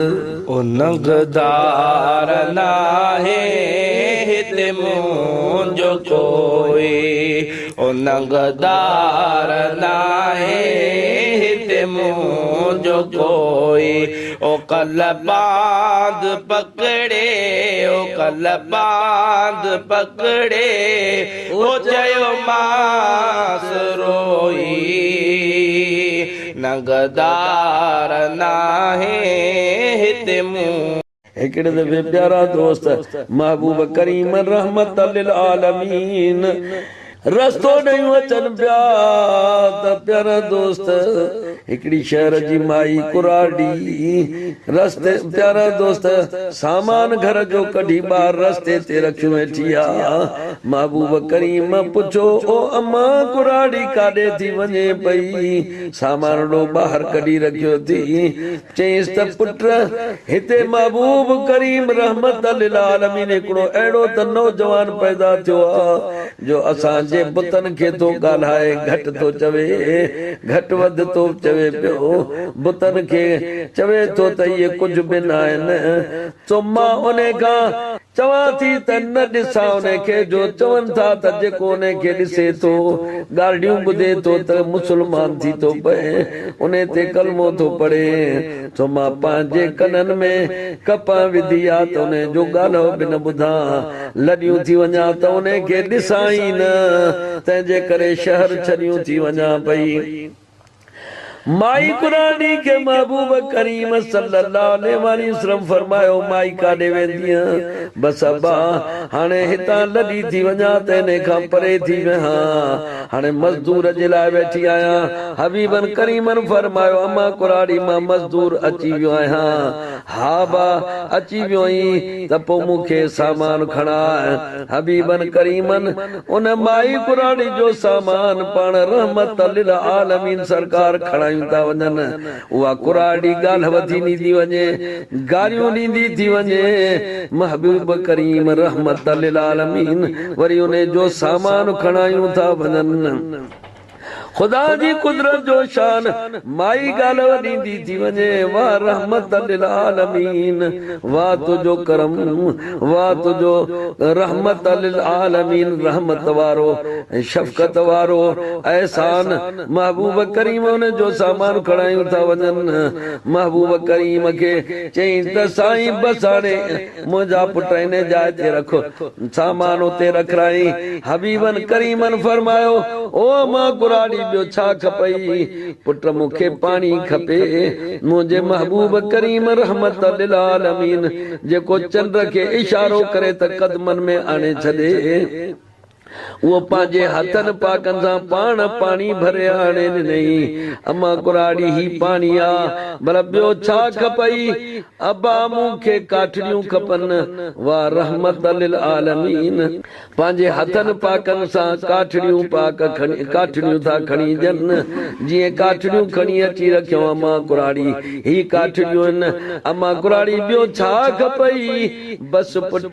او ننگدار ناهي هتي منهنجو ڪوئي، او ننگدار ناهي هتي منهنجو ڪوئي، او ڪل باند پڪڙي، او ڪل باند پڪڙي، او چيو ماس روئي. ننگدار ناهي هتي مون. هڪڙي دفعي پيارا دوست محبوب ڪريم رحمت للعالمين رستو ڏيون اچن پيا ته پيارا دوست هڪڙي شهر جي مائي ڪراڙي رستي پيارا دوست سامان گهر جو ڪڍي ٻاهر رستي تي رکيون ويٺي آ. محبوب ڪريم پڇيو، او امان ڪراڙي ڪاڏي ٿي وڃين پئي؟ سامانڙو ٻاهر ڪڍي رکيو ٿي. چيائينس ته پٽ هتي محبوب ڪريم رحمت للعالمين هڪڙو اهڙو ته نوجوان پيدا ٿيو آ جو اسان جي بتن کي ٿو ڳالهائي گهٽ ٿو چوي، گهٽ وڌ ٿو چوي پيو، بتن کي چوي ٿو ته اهي ڪجهه به ناهن، سو مان انهي کان چوان ٿي ته نه ڏسان انهي کي جو چون ٿا ته جيڪو انهي کي ڏسي ٿو، ڳالهڙيون ٻڌي ٿو ته مسلمان ٿي ٿو پئي، انهي تي ڪلمو ٿو پڙهي، سو مان پنهنجي ڪنن ۾ ڪپهه وڌي آ ته انهي جو ڳالهو به نه ٻڌان. لڏيون ٿي وڃان ته انهي کي ڏسان ئي نه، تنهن جي ڪري شهر ڇڏيون ٿي وڃان پئي. مائي قرآني کي محبوب ڪريم صلّي اللّٰه عليه واٰله وسلّم فرمايو، مائي ڪاڏي ويندينء؟ بس ابا! هاڻي هتان لڏي ٿي وڃان ته انهي کان پري ٿي ويهان. هاڻي مزدور جي لاء ويٺي آهيان. حبيبن ڪريمن فرمايو، امان قراڙي مان مزدور اچي ويو آهيان. ها با، اچي ويو آهين ته پوء مون کي سامان کڻاء. حبيبن ڪريمن ان مائي ڪراڙي جو سامان پاڻ رحمت للعالمين سرڪار کڻايون ٿا وڃن. اها ڪراڙي ڳالهه وڌي ڏيندي وڃي، گاريون ڏيندي ٿي وڃي. محبوب ڪريم رحمت للعالمين وري انهي جو سامان کڻايون ٿا وڃن. خدا جي قدرت جو شان مائي ڳالهه ڏيندي ٿي وڃي واه رحمت للعالمين واه تنهنجو ڪرم واه تنهنجو رحمت للعالمين رحمت وارو شفقت وارو احسان محبوب ڪريم ان جو سامان کڻايون ٿا وڃن محبوب ڪريم کي چئين ته سائين بس هاڻي منهنجا پٽ ان جاء تي رک. سامان اتي رکرائين. حبيبن ڪريمن فرمايو، او امان ڪراڙي ٻيو ڇا کپئي؟ پٽ مون کي پاڻي کپي. منهنجي محبوب ڪريم رحمت للعالمين جيڪو چنڊ کي اشارو ڪري ته قدمن ۾ آڻي ڇڏي. اهو پنهنجي هٿن پاڪن سان پاڻ پاڻي ڀري آڻي ڏنئي. امان ڪراڙي هي پاڻي آ، ڀلا ٻيو ڇا کپئي؟ ابا مون کي ڪاٺڙيون کپن. واه رحمت للعالمين! پنهنجي هٿن پاڪن سان ڪاٺڙيون پاڪ ڪاٺڙيون ٿا کڻي ڏين. جيئن ڪاٺڙيون کڻي اچي رکيائون امان ڪراڙي هي ڪاٺڙيون آهن. امان ڪراڙي ٻيو ڇا کپئي؟ بس پٽ!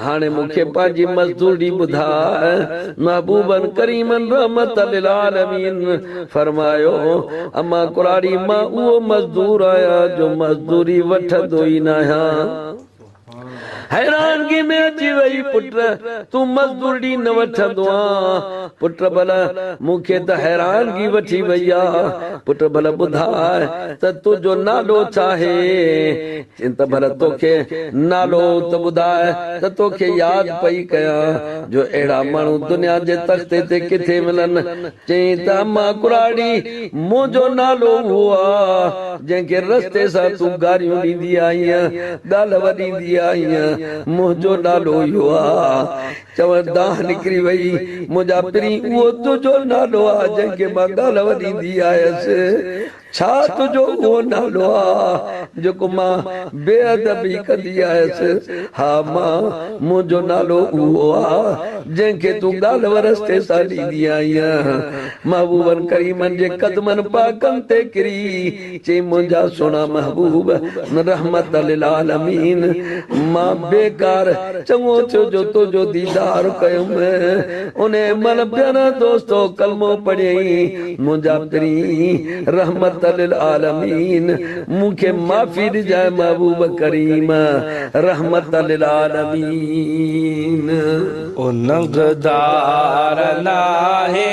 هاڻي مون کي پنهنجي مزدوري ٻڌاء. محبوبن ڪريمن رحمت للعالمين فرمايو، امان ڪراڙي مان اهو مزدور آهيان جو مزدوري وٺندو ئي ناهيان. حيرانگي ۾ اچي وئي، پٽ تون مزدوري نه وٺندو آن؟ پٽ ڀلا مون کي ته حيرانگي وٺي وئي آ. پٽ ڀلا ٻڌاء ته تنهنجو نالو ڇاهي؟ چين ته ڀلا توکي نالو ته ٻڌاء ته توکي ياد پئي ڪيان جو اهڙا ماڻهو دنيا جي تختي تي ڪٿي ملن. چيائين ته اما ڪراڙي منهنجو نالو اهو آ جنهن کي رستي سان تون گاريون ڏيندي آهين، ڳالهه ڏيندي آهين، منهنجو نالو اهو آ. چوڻ دانهن نڪري وئي، منهنجا پرين اهو تنهنجو نالو آ جنهن کي مان ڳالهه ڏيندي آيس. ڇا تنهنجو اهو نالو آ جيڪو مان بي ادبي ڪندي آيس؟ ها مان، منهنجو نالو اهو آ جنهن کي تون ڳالهه ورستي سان ڏيندي آهين. محبوبن ڪريمن جي قدمن پاڪن تي ڪري چيائين، منهنجا سهڻا محبوب رحمت للعالمين! مان. بيڪار، چڱو ٿيو جو تنهنجو ديدار ڪيم. انهيء مهل پيارا دوستو ڪلمو پڙهيائين، منهنجا پرين رحمت للعالمين مون کي معافي ڏجانء محبوب ڪريم رحمت للعالمين. او ننگدار ناهي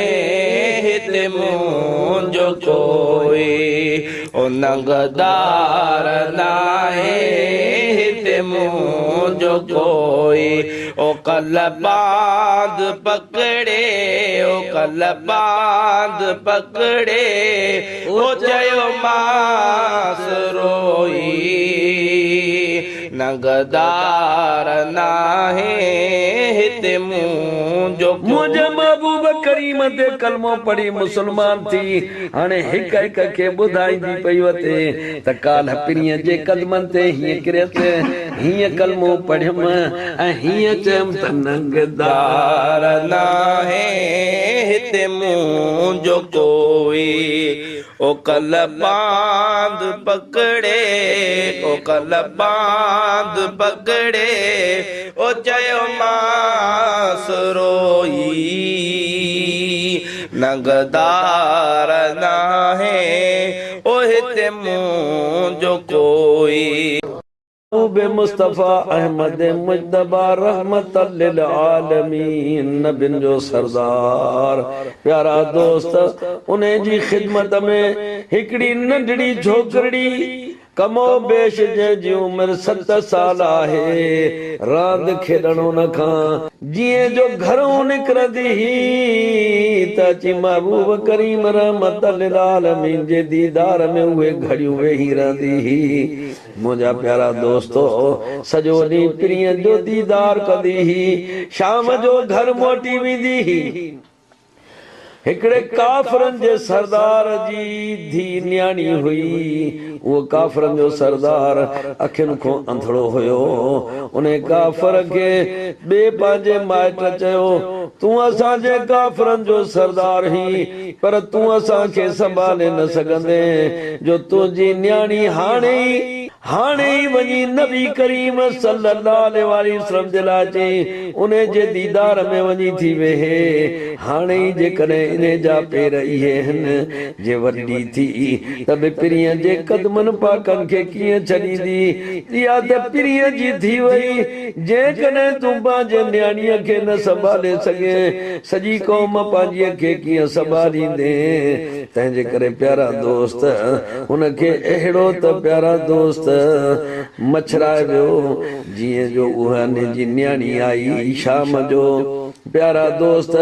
هتي منهنجو ڪوئي، او ننگدار ناهي هتي منهنجو ڪوئي، او ڪل باند پڪڙي، او ڪل باند پڪڙي، او چيو ماس روئي، ننگدار ناهي هتي منهنجو ڪوئي. منهنجي محبوب ڪريم تي ڪلمو پڙهي مسلمان ٿي هاڻي هڪ هڪ کي ٻڌائيندي پئي وتي ته ڪالهه پرينء جي قدمن تي هيئن ڪريس، هيئن ڪلمو پڙهيم ۽ هيئن چيم ته ننگدار ناهي هتي منهنجو ڪوئي، او ڪل باند پڪڙي، او ڪل باند پڪڙي، او چيو ماس روئي، ننگدار ناهي او هتي منهنجو ڪوئي. محبوب مصطفيٰ احمد مجتبيٰ رحمت للعالمين نبين جو سردار پيارا دوست انهي جي خدمت ۾ هڪڙي ننڍڙي ڇوڪرڙي ڪم و بيش جنهن جي عمر 7 سال آهي راند کيڏڻ ان کان جيئن جو گهرئون نڪرندي هئي ته اچي محبوب ڪريم رحمت للعالمين جي ديدار ۾ اهي گهڙيون ويهي رهندي هئي. منهنجا پيارا دوستو! سڄو ڏينهن پرينء جو ديدار ڪندي هئي، شام جو گهر موٽي ويندي هئي. هڪڙي ڪافرن جي سردار جي ڌيء نياڻي هئي. اهو ڪافرن جو سردار اکين کان انڌڙو هيو. انهي ڪافر کي ٻئي پنهنجي مائٽ چيو، تون اسان جي ڪافرن جو سردار هين، پر تون اسان کي سنڀالي نه سگهندين، جو تنهنجي نياڻي هاڻي ئي. هاڻي ئي وڃي نبي ڪريم صلّي اللّٰه عليه واٰله وسلّم جي لاء اچي انهي جي ديدار ۾ وڃي ٿي ويهي. هاڻي ئي جيڪڏهن انهي جا پير اهي هن جي وڏي ٿي ته به پرينء جي قدمن پاڪن کي ڪيئن ڇڏيندي؟ اها ته پرينء جي ٿي وئي. جيڪڏهن تون پنهنجي نياڻيء کي نه سنڀالي سگهين، سڄي قوم پنهنجيء کي ڪيئن سنڀاليندين؟ تنهنجي ڪري پيارا دوست هن کي اهڙو ته پيارا دوست مڇرائي ويو جيئن جو اها هن جي نياڻي آئي شام جو پيارا دوست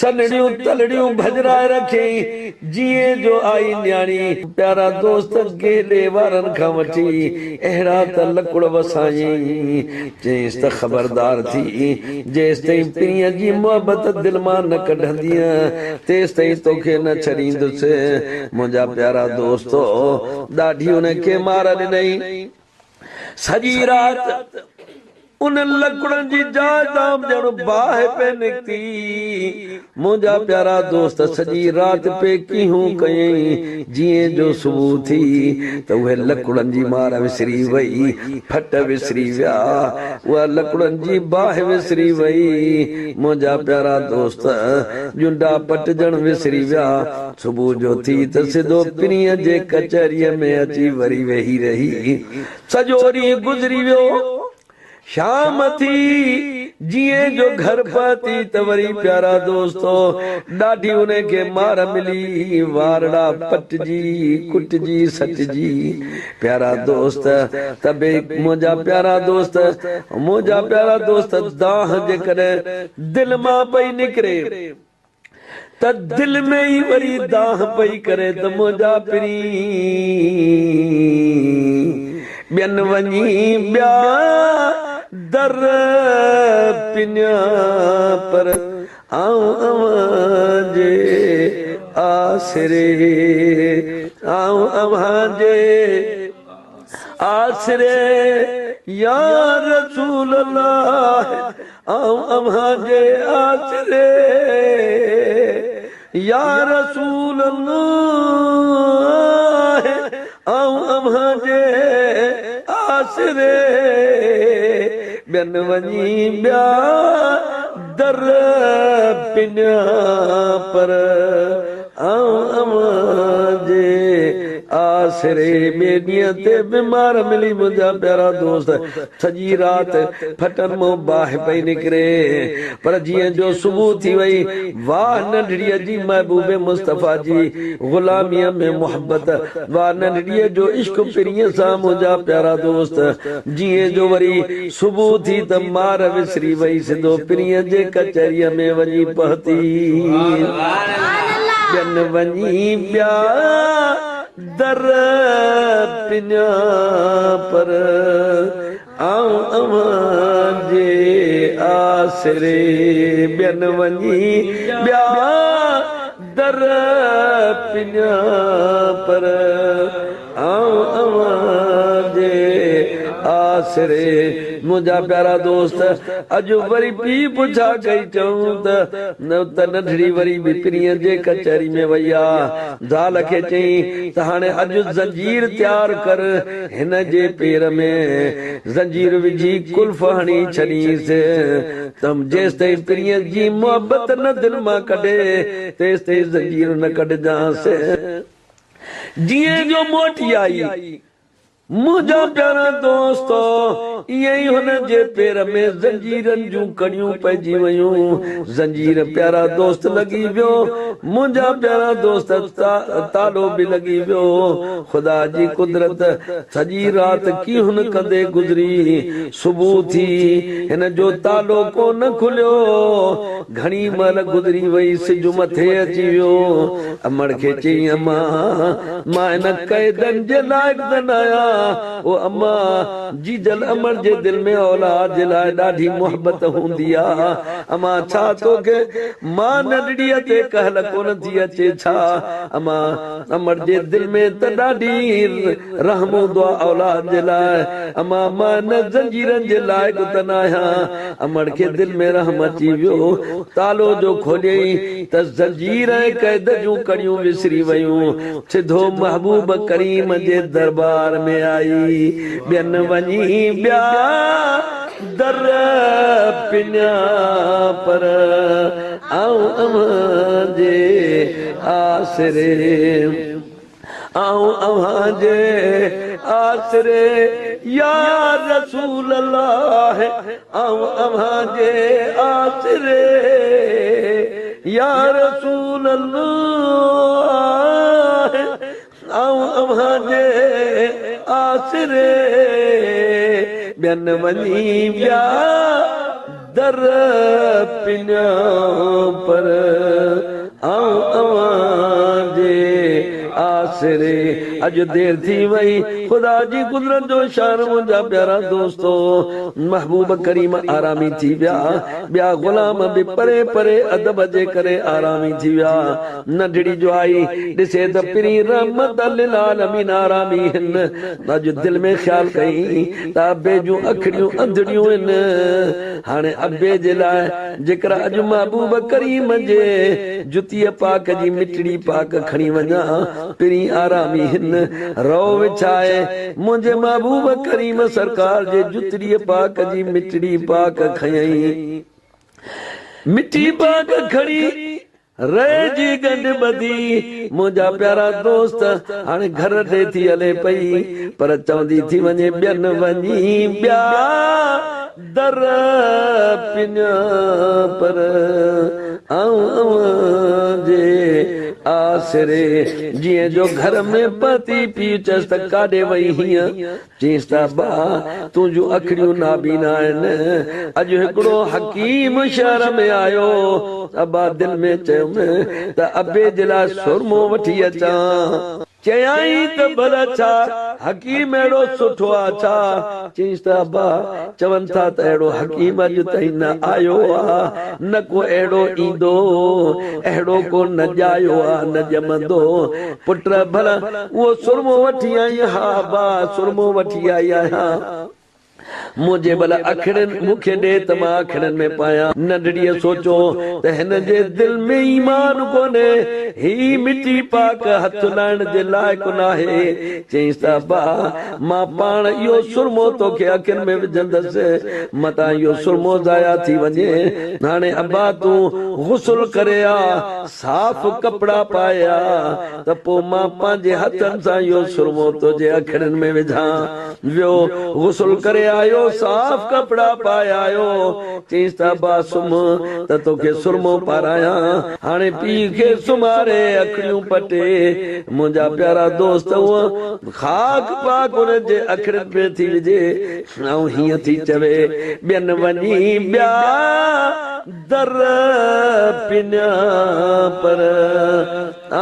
سنهڙيون تلڙيون ڀڄرائي رکيائين جيئن جو آئي نياڻي پيارا دوست گيلي وارن کان وٺي اهڙا ته لڪڙ وسايائين چيائينس ته خبردار ٿي، جيستائين پرينء جي محبت دل مان نه ڪڍندينء، تيستائين توکي نه ڇڏيندس. منهنجا پيارا دوستو! ڏاڍي ان کي مار ڏنائين. سڄي رات ان لڪڙن جي جاء تان به ڄڻ باهه پئي نڪتي. منهنجا پيارا دوست سڄي رات پئي ڪيهون ڪيائين، جيئن جو صبح ٿي ته اهي لڪڙن جي مار وسري وئي، ڦٽ وسري ويا، اها لڪڙن جي باهه وسري وئي، منهنجا پيارا دوست ڄنڊا پٽجڻ وسري ويا، صبح جو ٿي ته سڌو پرينء جي ڪچهريء ۾ اچي وري ويهي رهي. سڄو ڏينهن گذري ويو. شام ٿي، جيئن جو گهر پهتي ته وري پيارا دوستو ڏاڍي انهي کي مار ملي، وارڙا پٽجي، ڪٽجي، سٽجي. پيارا دوست ته به منهنجا پيارا دوست، منهنجا پيارا دوست دانهن جيڪڏهن دل مان پئي نڪري ته دل ۾ ئي وري دانهن پئي ڪري ته منهنجا پرين ٻين وڃي ٻيا در پنيا پر آئون اوهان جي آسري آئون اوهان جي آسري يا رسول الله آئون اوهان جي آسري يا رسول الله آئون اوهان جي آسري. ٻين وڃي ٻيا در پنيا پر آئون اوهان جي آسري. ٻئي ڏينهن تي به مار ملي منهنجا پيارا دوست. سڄي رات ڦٽن مان باهه پئي نڪري پر جيئن جو صبح ٿي وئي واهه ننڍڙيء جي محبوب مصطفيٰ جي غلاميء ۾ محبت واهه ننڍڙيء جو عشق پرينء سان منهنجا پيارا دوست. جيئن جو وري صبح ٿي ته مار وسري وئي سڌو پرينء جي ڪچهريء ۾ وڃي پهتي. ٻين وڃي ٻيا در پنيا پر آئون اوهان جي آسري. ٻين وڃي ٻيا در پنيا پر آئون اوهان جي آسري. منهنجا پيارا دوست اڄ وري پيء پڇا ڪئي چئون ته ته ننڍڙي وري به پرينء جي ڪچهري ۾ وئي آ. زال کي چيائين ته هاڻي اڄ زنجير تيار ڪر. هن جي پير ۾ زنجير وجهي قلف هڻي ڇڏينس ته جيستائين پرينء جي محبت نه دل مان ڪڍي تيستائين زنجير نه ڪڍجانس. جيئن جو موٽي آئي. منهنجا پيارا دوستو! ائين ئي هن جي پير ۾ زنجيرن جون ڪڙيون پئجي ويون. زنجير پيارا دوست لڳي ويو. منهنجا پيارا دوست تالو به لڳي ويو. خدا جي قدرت سڄي رات ڪيهن ڪندي گذري. صبح ٿي هن جو تالو ڪو نه کليو. گهڻي مهل گذري وئي. سج مٿي اچي ويو. امڙ کي چيائين اما! مان هن قيدن جي لائق ته نه آهيان. او اما! جيجل امڙ جي دل ۾ اولاد جي لاء ڏاڍي محبت هوندي آ. اما! ڇا توکي مان ننڍڙيء تي ڪهل ڪونه ٿي اچي ڇا؟ اما! امڙ جي دل ۾ ته ڏاڍي رحم هوندو آ اولاد جي لاء. اما! مان هن زنجيرن جي لائق ته نه آهيان. امڙ کي دل ۾ رحم اچي ويو. تالو جو کوليائين ته زنجير ۽ قيد جون ڪڙيون وسري ويون. سڌو محبوب ڪريم جي دربار ۾ آئي. ٻين وڃي ٻيا در پنيا پر آئون اوهان جي آسري. آئون اوهان جي آسري يا رسول الله آئون اوهان جي آسري يا رسول الله آئون اوهان جي آسري. ٻين وڃي ٻيا در پنيا پر آئون اوهان جي آسري. اڄ دير ٿي وئي. خدا جي قدرت جو شان منهنجا پيارا دوستو محبوب ڪريم آرامي ٿي ويا. ٻيا غلام به پري پري ادب جي ڪري آرامي ٿي ويا. ننڍڙي جو آئي ڏسي ته پرين رحمت للعالمين آرامي هن. اڄ دل ۾ خيال ڪيائين ته ابي جون اکڙيون انڌڙيون هن. هاڻي ابي جي لاء جيڪر اڄ محبوب ڪريم جي جتيء پاڪ جي مٽڙي پاڪ کڻي وڃان، پرين آرامي هن رئو وڇائي منهنجي محبوب ڪريم سرڪار جي جتڙيء پاڪ جي مٽڙي پاڪ کنيائين. مٽي پاڪ کڻي رئي جي ڳنڍ ٻڌي، منهنجا پيارا دوست، هاڻي گهر ڏي ٿي هلي پئي، پر چوندي ٿي وڃي ٻين وڃي ٻيا در پنيا پر آئون اوهان جي آسري. جيئن جو گهر ۾ پهتي، پيء چيس ته ڪاڏي وئي هينء؟ چيس ته ابا، تنهنجون اکڙيون نابينا آهن. اڄ هڪڙو حڪيم شهر ۾ آيو. ابا دل ۾ چيم ته ابي جي لاء سرمو وٺي اچان. چيائين ته ڀلا ڇا حڪيم اهڙو سٺو آ ڇا؟ چيس ته ابا، چون ٿا ته اهڙو حڪيم اڄ تائين نه آيو آ، نه ڪو اهڙو ايندو، اهڙو ڪو نه ڄايو آ، نه ڄمندو. پٽ ڀلا اهو سرمو وٺي آئين؟ ها ابا، سرمو وٺي آئي آهيان. منهنجي ڀلا اکڙين مون کي ڏي ته مان اکڙين ۾ پايان. ننڍڙيء سوچيو ته هن جي دل ۾ ايمان ڪونهي، هي مٽي پاڪ هٿ لائڻ جي لائق ناهي. چيائينس ته ابا، مان پاڻ اهو سرمو توکي اکين ۾ وجهندس، متان اهو سرمو ضايع ٿي وڃي. هاڻي ابا تون غسل ڪري آ، صاف ڪپڙا پائي آ، ته پوء مان پنهنجي هٿن سان اهو سرمو تنهنجي اکڙين ۾ وجهان. ويو، غسل ڪري آيو، صاف ڪپڙا پائي آيو. چيائينس ته ابا سمهه ته توکي سرمو پارايان. هاڻي پيء کي سمهاري اکڙيون پٽي، منهنجا پيارا دوست هونء خاڪ پاڪ ان جي اکڙين ۾ ٿي وجهي ۽ هيئن ٿي چوي، ٻين وڃي ٻيا در پنيا پر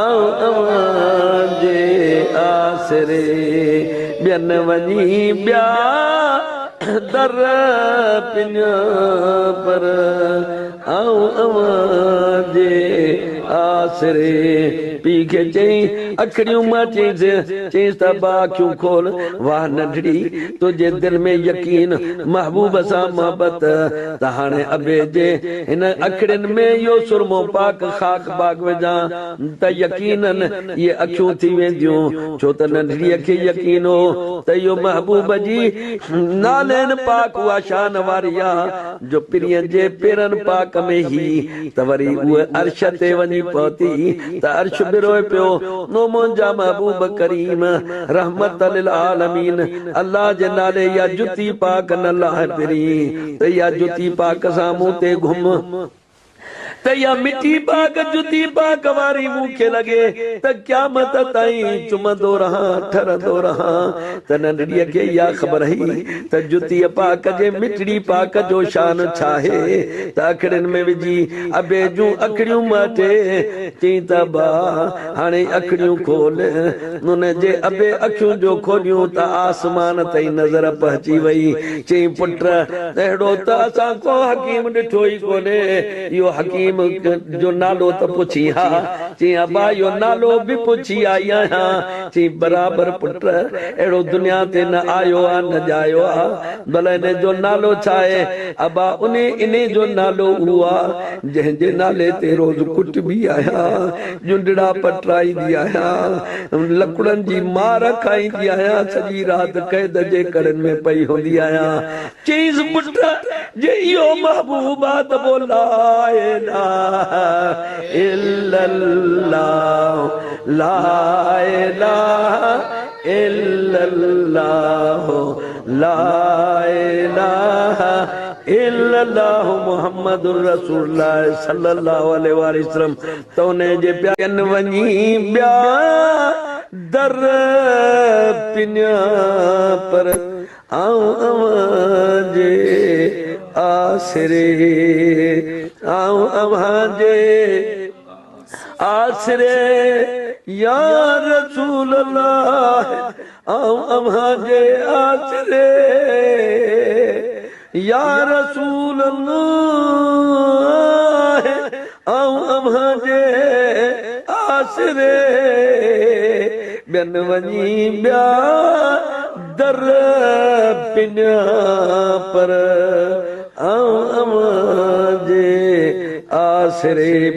آئون اوهان جي آسري، ٻين وڃي ٻيا در پنيا پر آئون اوهان جي آسري. پيء کي چيائين، اکڙيون مان چيس، چيس ته ابا اکيون کول، واهه ننڍڙي، تنهنجي دل ۾ يقين، محبوب سان محبت، ته هاڻي ابي جي هن اکڙين ۾ اهو سرمو پاڪ خاڪ باغ وجهان ته يقيناً اهي اکيون ٿي وينديون، ڇو ته ننڍڙيء کي يقين هو ته اهو محبوب جي نالين پاڪ اها شان واري آ، جو پرينء جي پيرن پاڪ ۾ هئي ته وري هوء عرش تي وڃي پهتي ته عرش به روئي پيو، او منهنجا محبوب ڪريم رحمت للعالمين الله جي نالي اها جتي پاڪ نه لاهه پرين ته اها جتي پاڪ سان مون تي گهم. ته اها مٽي پاڪ جتي پاڪ واري مون کي لڳي ته قيامت تائين چمندو رهان، ٺرندو رهان ته ننڍڙيء کي اها خبر هئي ته جتيء پاڪ جي مٽڙي پاڪ جو شان ڇاهي ته اکڙين ۾ وجهي ابي جون اکڙيون مهٽي چيائين ته ابا هاڻي اکڙيون کول. ان جي ابي اکيون جو کوليون ته آسمان تائين نظر پهچي وئي. چيائين پٽ اهڙو ته اسان ڪو حڪيم ڏٺو ئي ڪونهي. اهو حڪيم جو نالو ته پڇين ها. چيائين ابا اهو نالو به پڇي آئي آهيان. چيائين برابر پٽ اهڙو دنيا تي نه آيو آ نه ڄايو آ. ڀلا انهي جو نالو ڇا آهي؟ ابا انهي جو نالو اهو آ جنهن جي نالي تي روز ڪٽبي آهيان، ڄنڊڙا پٽرائيندي آهيان، لڪڙن جي مار کائيندي آهيان، سڄي رات قيد جي ڪڙين ۾ پئي هوندي آهيان. چيس پٽ جي اهو محبوب آ ته پوء لا اله الا الله لا اله الا الله لا اله الا الله محمد رسول الله صلي الله عليه واٰله وسلم ته انهي جي پيارن وڃي ٻيا در پنيا پر آئون اوهان جي آسري آئون اوهان جي آسري يا رسول الله آئون اوهان جي آسري يا رسول الله آئون اوهان جي آسري ٻين وڃي ٻيا در پنيا پر آئون اوهان جي آسري.